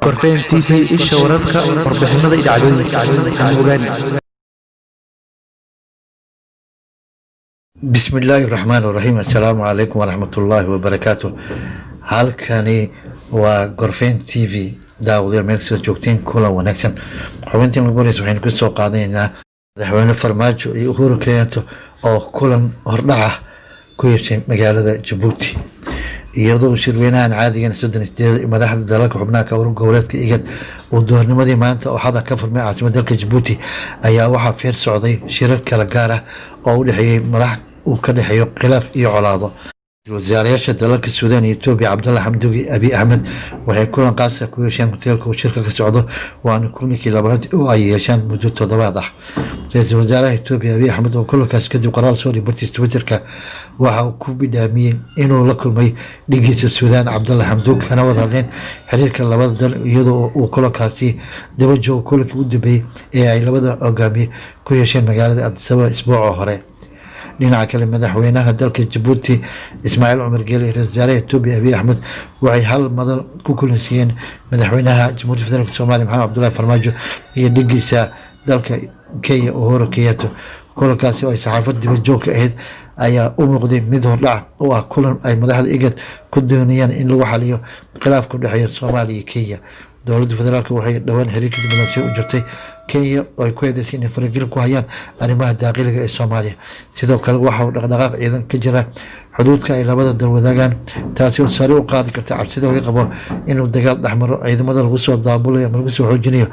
Gorfeyn TV, isha wararka, warbixinada iyo dhacdooyinka. Aan ogaani. Bismi illaahi raxmaan raxiim. Assalaamu calaykum waraxmatullaahi wabarakaatu. Halkani waa Gorfeyn TV. Daawadayaal, meel kasoo joogteen, kulan wanaagsan. Xubintiin lagu horeysa waxaynu kusoo qaadanaynaa Madaxweyne Farmaajo iyo Uhuru Kenyatta oo kulan hordhaca ku yeeshay magaalada Jabuuti, iyadoo shirweynahan caadigan 38 madaxda dalalka xubnaha ka urur goboleedka IGAD uu duhurnimadii maanta oo xada ka furmay caasimadda dalka Jabuuti, ayaa waxaa feer socday shirar kala gaar ah oo u dhexeeyey madax uu ka dhexeeyo khilaaf iyo colaado. Wasaarayaasha dalalka Suudaan iyo Etoobiya, Cabdalla Xamdugi, Abiy Axmed, waxay kulan qaasa ku yeesheen hoteelka uu shirka ka socdo, waana kulankii labaad oo ay yeeshaan muddo toddobaad ah. Ra-iisul wasaaraha Etoobiya Abiy Axmed oo kulankaas kadib qoraal soo dhigay bartiis Twitterka waxa uu ku bidhaamiyey inuu la kulmay dhigiisa Suudaan Cabdalla Xamduug, kana wada hadleen xiriirka labada dal, iyadoo uu kulankaasi daba joogo kulankii u dambeeyey ee ay labada hogaamiye ku yeesheen magaalada Addis Ababa isbuuca hore. Dhinaca kale, madaxweynaha dalka Jabuuti Ismaaciil Cumar Geele, ra-isul wasaaraha Etoobiya Abiy Axmed waxay hal madal ku kulansiiyeen madaxweynaha Jamhuuriyadda Federaalk Soomaaliya Maxamed Cabdullahi Farmaajo iyo dhigiisa dalka Kenya Uhuru Kenyatta. Kulankaasi oo ay saxaafad dibad joogka ahayd ayaa u muuqday mid hordhac oo ah kulan ay madaxda IGAD ku doonayaan in lagu xaliyo khilaafka u dhexeeya Soomaaliya iyo Kenya. Dowladda federaalk waxay dhowaan xiriirka diblomaasiya u jirtay Kenya oo ay ku eedeysay inay faragelin ku hayaan arrimaha daaqiliga ee Soomaaliya. Sidoo kale waxa uu dhaqdhaqaaq ciidan ka jira xuduudka ay labada dal wadaagaan, taasi oo sare u qaadi karta cabsida laga qabo inuu dagaal dhexmaro ciidamada lagu soo daabulayo ama lagu soo xoojinayo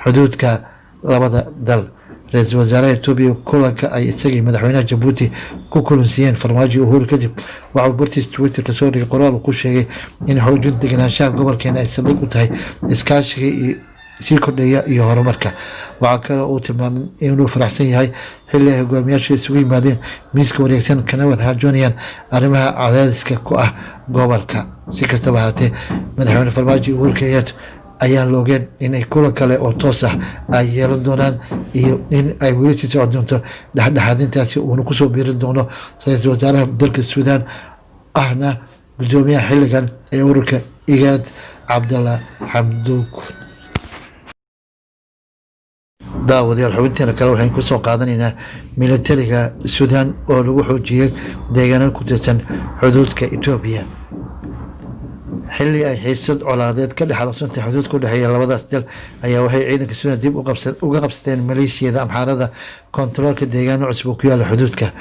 xuduudka labada dal. Ra-iisul wasaaraha Etoobiya kulanka ay isagii madaxweynaha Jabuuti ku kulansiiyeen Farmaajo Uhuru kadib waxauu bartiis Twitterka soo dhigay qoraal uu ku sheegay in xoojin deganaanshaha gobolkeena ay saldhig u tahay iskaashiga iyo sii kordhaya iyo horumarka. Waxaa kale uu tilmaamay inuu faraxsan yahay xilli ay hogaamiyaasha isugu yimaadeen miiska wareegsan, kana wada xaajoonayaan arrimaha cadaadiska ku ah gobolka. Si kastaba ahaatee, madaxweyne Farmaajo Uhuru Kenyatta ayaan la ogeen inay kulan kale oo toos ah ay yeelan doonaan iyo in ay weli sii socon doonto dhexdhexaadintaasi, uuna kusoo biirin doono ra-iisul wasaaraha dalka Suudaan ahna gudoomiyaha xilligan ee ururka IGAD, Cabdalla Xamduug. Daawadayaal, xubinteena kale waxaynu kusoo qaadanaynaa militariga Suudaan oo lagu xoojiyey deegaanada ku tirsan xuduudka Etoobiya, xilli ay xiisad colaadeed ka dhex aloosantay xuduudka u dhexeeya labadaas dal. Ayaa waxay ciidanka Suudaan dib uga qabsadeen maleeshiyada Amxaarada kontaroolka deegaano cusub oo ku yaala xuduudka.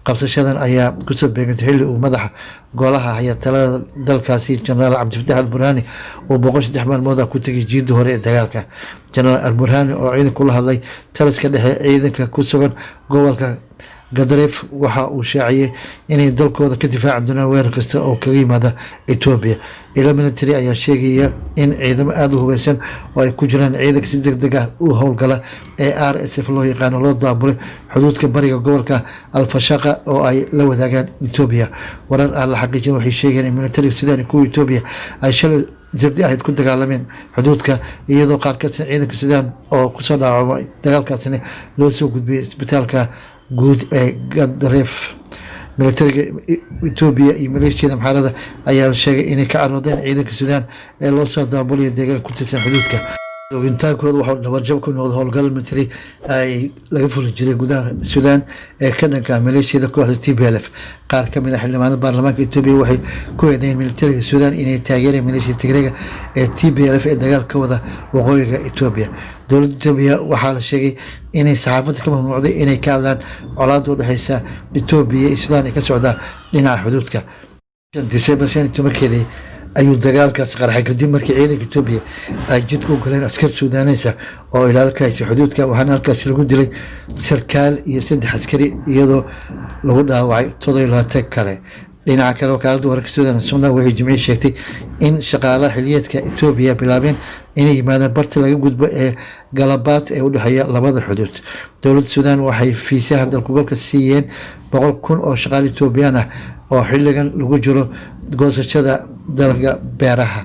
Qabsashadan ayaa kusoo beegantay xilli uu madaxa golaha haya talada dalkaasi, Jenaraal Cabdifatax Al Burhaani, uu 103 maalmood ah ku tegay jiidda hore ee dagaalka. Jenaraal Al Burhaani oo ciidanka kula hadlay taliska dhexe ciidanka ku sugan gobolka Gadareef waxa uu shaaciyey inay dalkooda ka difaaci doonaan weerar kasta oo kaga yimaada Etoobiya. Ilo military ayaa sheegaya in ciidamo aada u hubeysan oo ay ku jiraan ciidanka si deg deg ah u howlgala ee RSF loo yaqaano loo daabulay xuduudka bariga gobolka Alfashaqa oo ay la wadaagaan Etoobiya. Warar aan la xaqiijin waxay sheegeen in militariga Suudaan iyo kuwa Etoobiya ay shalay Sabti ahayd ku dagaalameen xuduudka, iyadoo qaar ka tirsan ciidanka Suudaan oo kusoo dhaawacmay dagaalkaasina loo soo gudbiyey isbitaalka guud ee Gadareef. Militariga Etoobiya iyo maleeshiyada Amxaarada ayaa la sheegay inay ka caroodeen ciidanka Suudaan ee loo soo daabulaya deegaanka ku tirsan xuduudka. Joogitaankooda waxau dhabarjab ku noqday howlgal military ay laga fuli jiray gudaha Suudaan ee ka dhanka maleeshiyada kooxda TPLF. Qaar ka mid a xildhibaanada baarlamaanka Etoobiya waxay ku eedeeyeen militariga Suudaan inay taageereen maleeshiyada Tigreega ee TPLF ee dagaal ka wada waqooyiga Etoobiya. Dowladda Etoobiya waxaa la sheegay inay saxaafadda ka mamnuucday inay ka hadlaan colaada u dhexeysa Etoobiya iyo Suudaan ee ka socda dhinaca xuduudka. Disembar 15-keedii ayuu dagaalkaasi qarxay, kadib markii ciidanka Etoobiya ay jidka u galeen askar Suudaaneysa oo ilaalo ka haysay xuduudka, waxaana halkaasi lagu dilay sarkaal iyo saddex askari, iyadoo lagu dhaawacay 27 kale. Dhinaca kale, wakaaladda wararka Suudan SUNA waxay Jimcihii sheegtay in shaqaalaha xiliyeedka Etoobiya bilaabeen inay yimaadaan barta laga gudbo ee Galabaat ee u dhexeeya labada xuduud. Dowladda Suudaan waxay fiisaha dalkugalka siiyeen 100,000 oo shaqaale Etoobiyaan ah oo xilligan lagu jiro goosashada dalagga beeraha.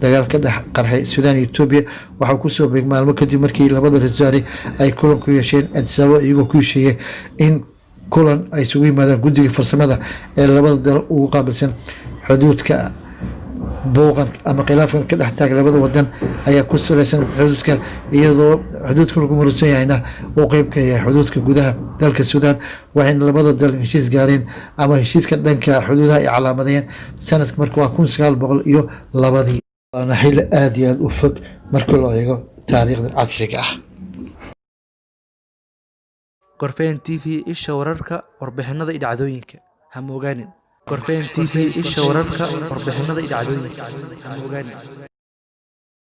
Dagaal ka dhex qarxay Suudaan iyo Etoobiya waxaa kusoo beeg maalmo kadib markii labada ra-iisul wasaare ay kulan ku yeesheen Addis Ababa, iyagoo ku heshiiyey in kulan ay isugu yimaadaan guddiga farsamada ee labada dal ugu qaabilsan xuduudka. Buuqan ama khilaafkan ka dhex taagan labada wadan ayaa ku salaysan xuduudka, iyadoo xuduudka lagu muransan yahayna uu qeyb ka yahay xuduudka gudaha dalka Suudaan, waxayna labada dal heshiis gaareen ama heshiiska dhanka xuduudaha ay calaamadeen sanadka marka waa 1902-dii, waana xilli aada iyo aada u fog marka loo eego taariikhdan casriga ah. Gorfeyn TV, isha wararka, warbixinada iyo dhacdooyinka. Ha moogaanin. Gorfeyn TV, isha wararka, warbixinada iyo dhacdooyinka. Ha moogaanin.